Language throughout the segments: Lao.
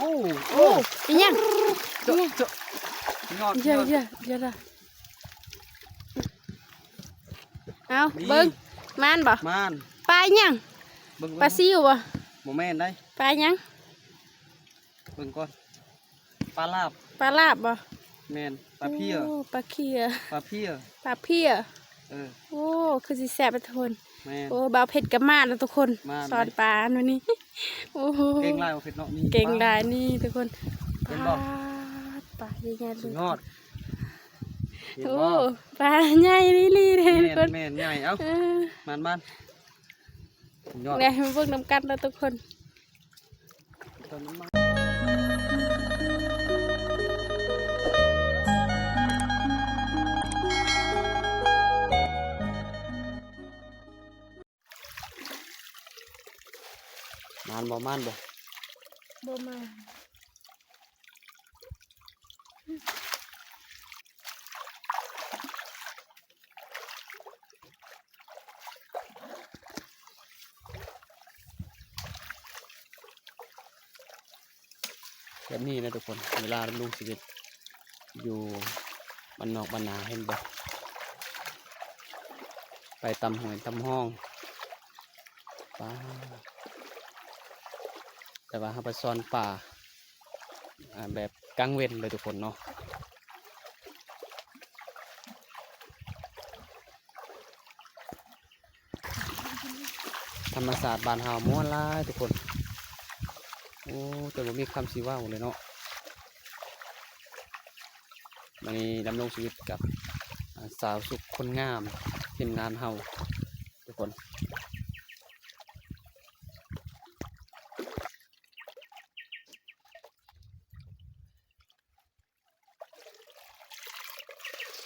ໂອ້ ໂອ້ ອີຫຍັງ? ເຈາະ ເຈາະ ຍອດ ເຢຍ ຍອດ ເຢຍ ເຢຍລະ. ເອົາ ນີ້ ເບິ່ງ ມານບໍ່? ມານ. ປາອີຫຍັງ? ເບິ່ງ ເບິ່ງ ປາຊິວບໍ່? ບໍ່ແມ່ນໃດ໋. ປາອີຫຍັງ? ເບິ່ງກ່ອນ. ປາລາບ. ປາລາບບໍ່? ແມ່ນ. ປາເພຍ. ໂອ້ ປາເຄຍ. ປາເພຍ. ປາເພຍ. ເອີ ໂອ້ ຄືຊິແຊບແທ້ທຸກຄົນ. ແມ່ນ. ໂອ້ ບ່າວເພັດກໍມາແລ້ວທຸກຄົນ ມາ ສອນປາມື້ນີ້. ໂອ້ ເກັ່ງຫຼາຍບ່າວເພັດເນາະ ມີ ເກັ່ງຫຼາຍນີ້ທຸກຄົນ. ເຫັນບໍ່? ປາດ ປາໃຫຍ່ໆເລີຍ ສຸດຍອດ. ເຫັນບໍ່? ໂອ້ ປາໃຫຍ່ອີ່ຫຼີເດ້ທຸກຄົນ. ແມ່ນ ແມ່ນ ໃຫຍ່. ເອົ້າ ເອີ ມານໆ ສຸດຍອດ. ແລ້ວມາເບິ່ງນຳກັນເດີທຸກຄົນ. ມານບໍ່? ມານບໍ່? ບໍ່ມານ. ແບບນີ້ນະທຸກຄົນ ເວລາດຳລົງຊີວິດຢູ່ບ້ານນອກບ້ານນາ ເຫັນບໍ່? ໄປຕາມຫ້ວຍຕາມຮ່ອງ ປາ ແຕ່ວ່າເຮົາໄປຊ່ອນປາ ອ່າ ແບບກາງເວັນເລີຍທຸກຄົນເນາະ. ທຳມະຊາດບ້ານເຮົາມ່ວນຫຼາຍທຸກຄົນ. ໂອ້ ຈົນບໍ່ມີຄຳຊິເວົ້າເລີຍເນາະ. ມື້ນີ້ດຳລົງຊີວິດກັບ ອ່າ ສາວສຸກຄົນງາມ ທີມງານເຮົາທຸກຄົນ.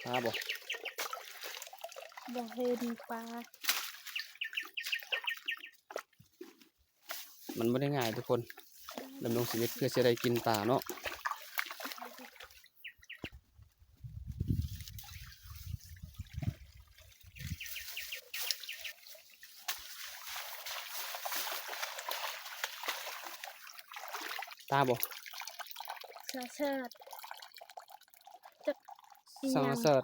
ປາບໍ່? ບໍ່ເຫັນປາ. ມັນບໍ່ໄດ້ງ່າຍທຸກຄົນ ດຳລົງຊີວິດເພື່ອຊິໄດ້ກິນປາເນາະ. ປາບໍ່? ສາເສີດ ຈັກອີຫຍັງ ສາເສີດ.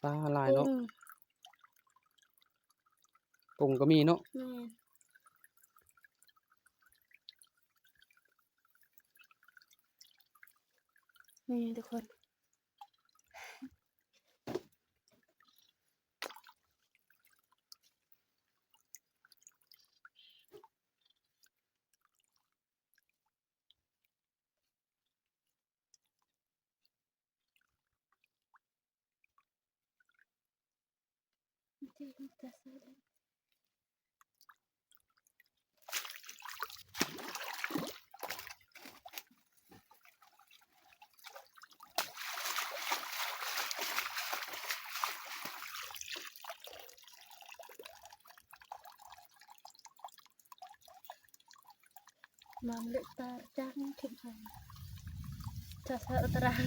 ປາຫຼາຍເນາະ ກົງ ກົງກໍມີເນາະ. ແມ່ນ ນີ້ທຸກຄົນ. ມາເລກຕາຈັງເຂັມໄຂ ຈະສະຕະລັງ.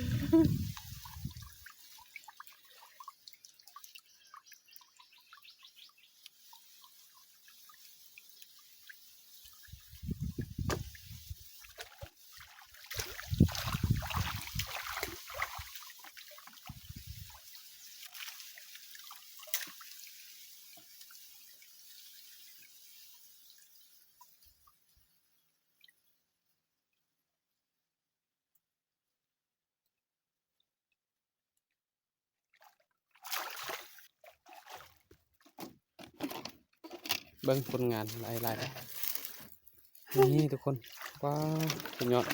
ເບິ່ງຜົນງານຫຼາຍໆ ນີ້ທຸກຄົນ ວ້າວ ສຸດຍອດ.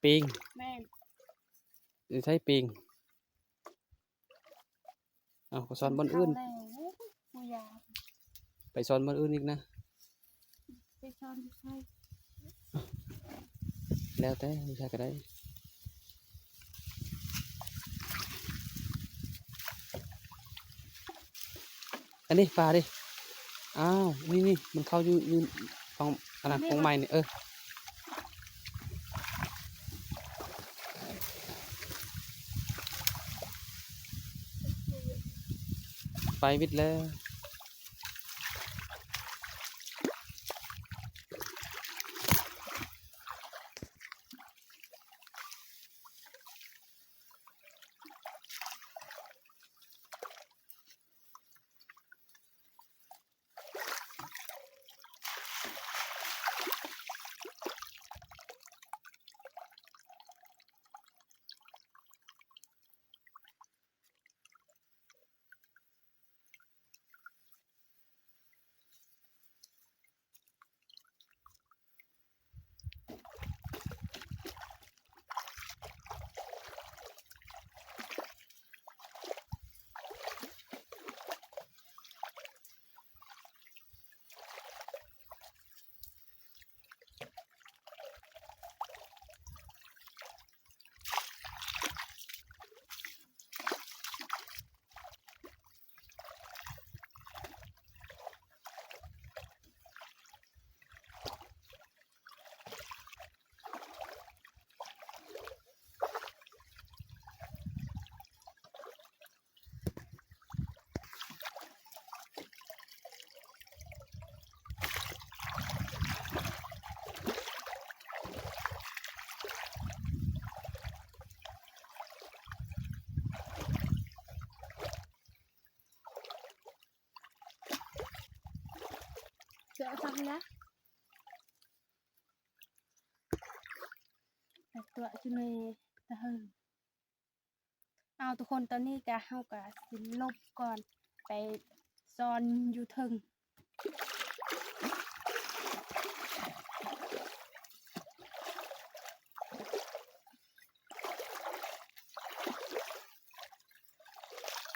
ປີງ ແມ່ນ ຢູ່ໃສປີງ? ເອົາ ໄປຊ່ອນບ່ອນອື່ນ ໄປຊ່ອນບ່ອນອື່ນອີກນະ ໄປຊ່ອນຢູ່ໃສ ແລ້ວແຕ່ຢູ່ໃສກໍໄດ້. ອັນນີ້ປາເດ້. ອ້າວ ນີ້ໆ ມັນເຂົ້າຢູ່ ຢູ່ຝັ່ງອັນນັ້ນ ກົງໄມ້ນີ້ ເອີ. ໄປວິດແລ້ວ. ເຈາະທຳນະ ໄປຕົວະຢູ່ໃນຕະເຫີງ. ເອົາ ທຸກຄົນ ຕອນນີ້ກະ ເຮົາກະຊິຫຼົບກ່ອນ ໄປຊ່ອນຢູ່ເທິງ.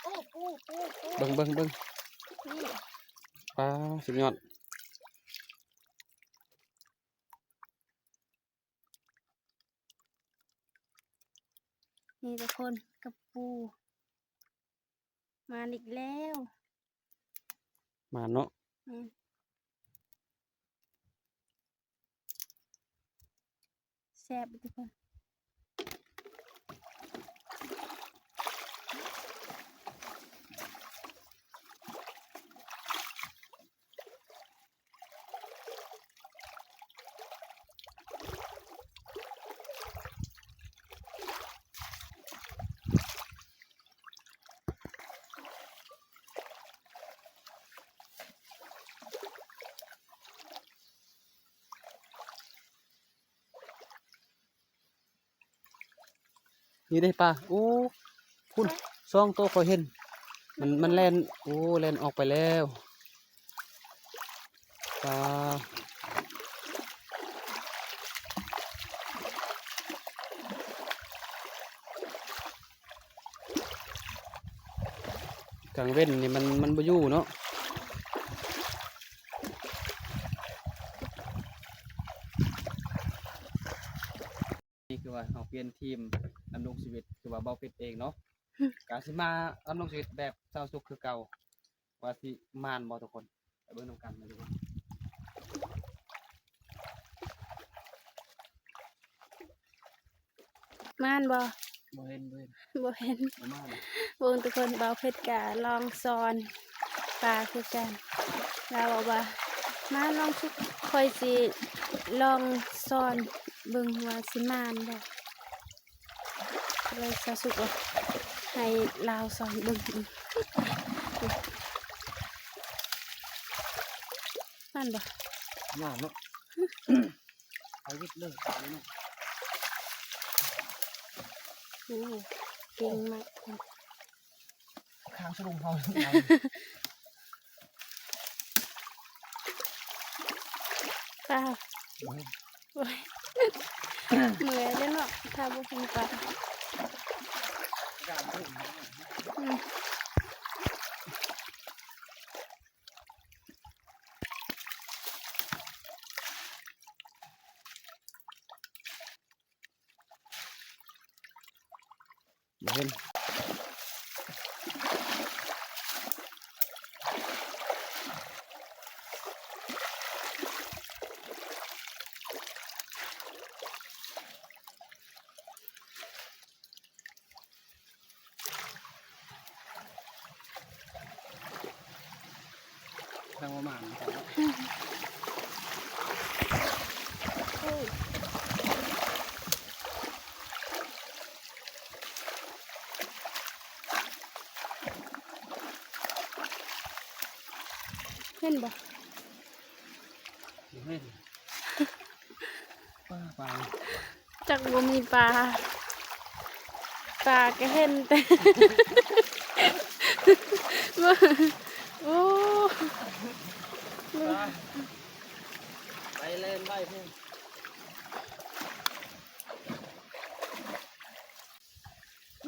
ໂອ້ ໂອ້ ໂອ້ ໂອ້ ເບິ່ງ ເບິ່ງ ເບິ່ງ ນີ້ ປາ ສຸດຍອດ. ນີ້ທຸກຄົນ ກະປູ ມາອີກແລ້ວ ມາເນາະ ແມ່ນ ແຊບເດ້ທຸກຄົນ. ນີ້ເດ້ປາ ໂອ້ ພຸ້ນ ສອງໂຕຂ້ອຍເຫັນ ມັນ ມັນແລ່ນ ໂອ້ ແລ່ນອອກໄປແລ້ວ ປາ. ກາງເວັນນີ້ມັນ ມັນບໍ່ຢູ່ເນາະ. ນີ້ຄືວ່າເຮົາປ່ຽນທີມດຳລົງຊີວິດ ຄືວ່າເບົາເພັດເອງເນາະ ກະຊິມາດຳລົງຊີວິດແບບເຊົາສຸກຄືເກົ່າ ວ່າຊິມ່ານບໍ່ທຸກຄົນ ໄປເບິ່ງນຳກັນເດີທຸກຄົນ. ມ່ານບໍ່? ບໍ່ເຫັນ ບໍ່ເຫັນ ບໍ່ເຫັນ ບໍ່ມ່ານ. ເບິ່ງທຸກຄົນ ເບົາເພັດກະລອງຊ່ອນປາຄືກັນ ລາວເວົ້າວ່າ ມາລອງຊິ ຂ້ອຍຊິລອງຊ່ອນເບິ່ງວ່າຊິມ່ານບໍ່ ເລີຍເຊົາສຸກວ່າ ໃຫ້ລາວຊ່ອນເບິ່ງ ນັ້ນບໍ່? ງາມເນາະ ເອົາວິດເລີຍ ເອົາເລີຍເນາະ. ໂອ້ ເກັ່ງມາກ ຂ້າງສະດຸ້ງເຮົາ ປາ ໂອ້ຍ ເມື່ອຍເດ້ເນາະ ຖ້າບໍ່ກິນປາ ອືມ. ບໍ່ເຫັນ. ໂ ທາງປະມານ ເຫັນບໍ່? ບໍ່ເຫັນ. ປາ ປາ ຈັກບໍ່ມີປາ ປາກໍເຫັນແຕ່ ໂອ້ ໄປແລ່ນໄປພຸ້ນ.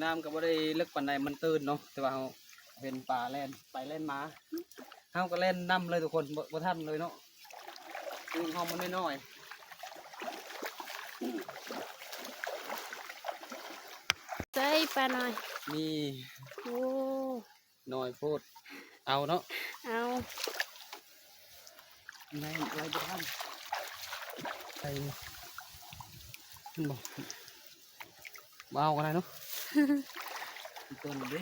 ນ້ຳກໍບໍ່ໄດ້ເລິກປານໃດ ມັນຕື້ນເນາະ ແຕ່ວ່າເຮົາເຫັນປາແລ່ນໄປແລ່ນມາ ເຮົາກໍແລ່ນນຳເລີຍທຸກຄົນ ບໍ່ ບໍ່ທັນເລີຍເນາະ. ອືມ ຫ້ອງມັນນ້ອຍໆ ໃສ່ປານ້ອຍ ນີ້ ໂອ້ ນ້ອຍໂພດ ເອົາເນາະ ເອົາ ໄລ່ ໄລ່ບໍ່ທັນ ໃສ່ນີ້ ເຫັນບໍ່? ບໍ່ເອົາກໍໄດ້ເນາະ ອີກຕົວໜຶ່ງເດ້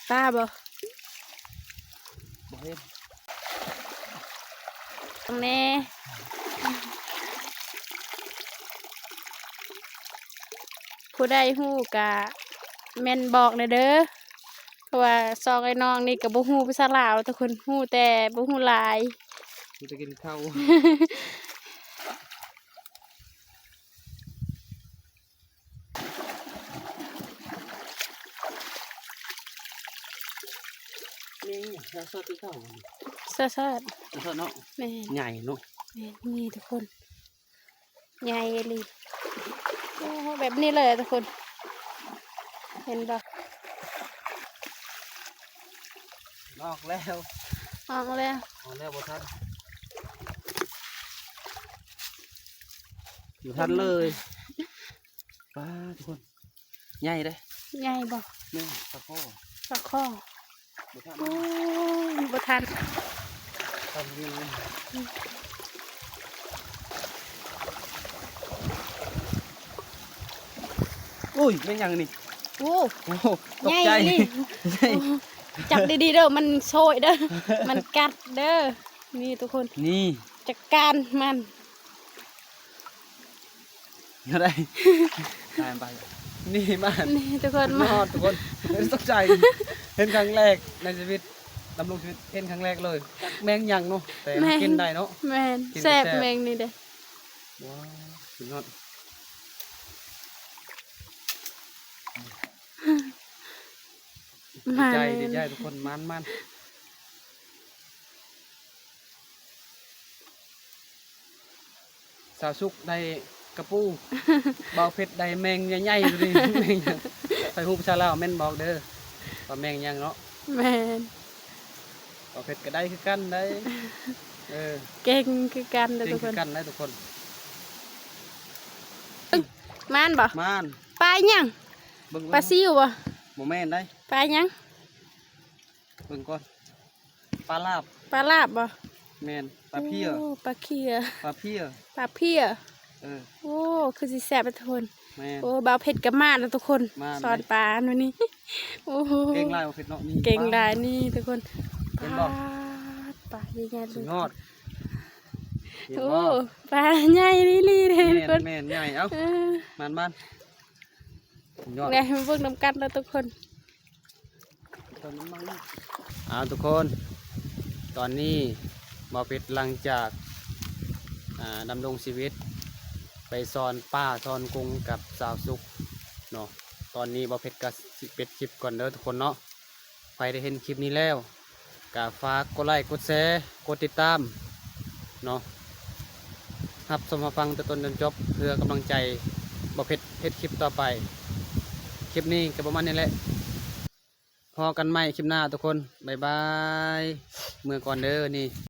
ປາບໍ່? ບໍ່ເຫັນ ເບິ່ງແດ່ ຜູ້ໃດຮູ້ກະແມ່ນບອກແດ່ເດີ ເພາະວ່າສອງອ້າຍນ້ອງນີ້ກໍບໍ່ຮູ້ພາສາລາວ ແຕ່ຄົນຮູ້ແຕ່ ບໍ່ຮູ້ຫຼາຍ ຮູ້ແຕ່ກິນເຂົ້າ. ນີ້ ສະສະ ຄືເກົ່າ ສະສະ ສະສະເນາະ ແມ່ນ ໃຫຍ່ເນາະ ແມ່ນ ນີ້ທຸກຄົນ ໃຫຍ່ອີ່ຫຼີ ໂອ້ ແບບນີ້ເລີຍທຸກຄົນ ເຫັນບໍ່? ອອກແລ້ວ ອອກແລ້ວ ອອກແລ້ວ ບໍ່ທັນ ບໍ່ທັນເລີຍ ປາ ທຸກຄົນ ໃຫຍ່ເດ້ ໃຫຍ່ບໍ່? ແມ່ນ ປາຄໍ່ ປາຄໍ່ ບໍ່ທັນ ໂອ້ຍ ບໍ່ທັນ ທັນຢູ່ ໂອ້ຍ ແມ່ນຫຍັງນີ້? ໂອ້ ໂອ້ ຕົກໃຈ ໃຫຍ່ອີ່ຫຼີ ໃຫຍ່ ໂອ້ ຈັບດີໆເດີ ມັນໂຊຍເດີ ມັນກັດເດີ ນີ້ທຸກຄົນ ນີ້ ຈັດການມັນ ແນວໃດ? ຕາຍໄປ ນີ້ມາ ນີ້ທຸກຄົນ ມາຮອດທຸກຄົນ ຕົກໃຈ ເຫັນຄັ້ງແລກໃນຊີວິດ ດຳລົງຊີວິດເຫັນຄັ້ງແລກເລີຍ ຈັກແມງຫຍັງເນາະ ແຕ່ມັນກິນໄດ້ເນາະ ແມ່ນ ກິນແຊບ ແຊບ ແມງນີ້ເດ້ ວ້າວ ສຸດຍອດ ດີໃຈ ດີໃຈທຸກຄົນ ມັນໆ ສາວສຸກໄດ້ກະປູ ບ່າວເພັດໄດ້ແມງໃຫຍ່ໆ ໂຕນີ້ ແມງຫຍັງ? ໃຜຮູ້ພາສາລາວແມ່ນບອກເດີ ວ່າແມງຫຍັງເນາະ ແມ່ນ ບ່າວເພັດກໍໄດ້ຄືກັນໄດ໋ ເອີ ເກັ່ງຄືກັນເດີ ເກັ່ງຄືກັນໄດ໋ທຸກຄົນ ມານບໍ່? ມານ ປາອີ່ຫຍັງ? ເບິ່ງ ປາຊິວບໍ່? ບໍ່ແມ່ນໄດ໋ ປາອີ່ຫຍັງ? ເບິ່ງກ່ອນ ປາລາບ ປາລາບບໍ່? ແມ່ນ ປາເພຍ ໂອ້ ປາເພຍ ປາເພຍ ປາເພຍ ເອີ ໂອ້ ຄືຊິແຊບເດ້ທຸກຄົນ ແມ່ນ ໂອ້ ບ່າວເພັດກໍມາແລ້ວທຸກຄົນ ມາ ສອນປາມື້ນີ້ ໂອ້ໂຫ ເກັ່ງຫຼາຍບ່າວເພັດເນາະ ນີ້ ເກັ່ງຫຼາຍ ປາ ນີ້ທຸກຄົນ ເຫັນບໍ່? ປາດ ປາໃຫຍ່ໆ ສຸດຍອດ ເຫັນບໍ່? ໂອ້ ປາໃຫຍ່ອີ່ຫຼີເດ້ ແມ່ນ ທຸກຄົນ ແມ່ນ ໃຫຍ່ ເອົ້າ ເອີ ມານໆ ສຸດຍອດ ແລ້ວມາເບິ່ງນຳກັນເດີທຸກຄົນ ເອົາທຸກຄົນ ຕອນນີ້ບ່າວເພັດຫຼັງຈາກ ອ່າ ດຳລົງຊີວິດໄປຊ່ອນປາຊ່ອນກຸງກັບສາວສຸກເນາະ ຕອນນີ້ບ່າວເພັດກໍຊິປິດຄລິບກ່ອນເດີທຸກຄົນເນາະ ໃຜໄດ້ເຫັນຄລິບນີ້ແລ້ວ ກໍຝາກກົດໄລ ກົດແຊ ກົດຕິດຕາມເນາະ ຮັບຊົມຮັບຟັງແຕ່ຕົ້ນຈົນຈົບ ເພື່ອກຳລັງໃຈບ່າວເພັດເຮັດຄລິບຕໍ່ໄປ ຄລິບນີ້ກໍປະມານນີ້ແຫຼະ ພໍ້ກັນໃໝ່ຄລິບໜ້າທຸກຄົນ ບາຍບາຍ ເມືອກ່ອນເດີນີ້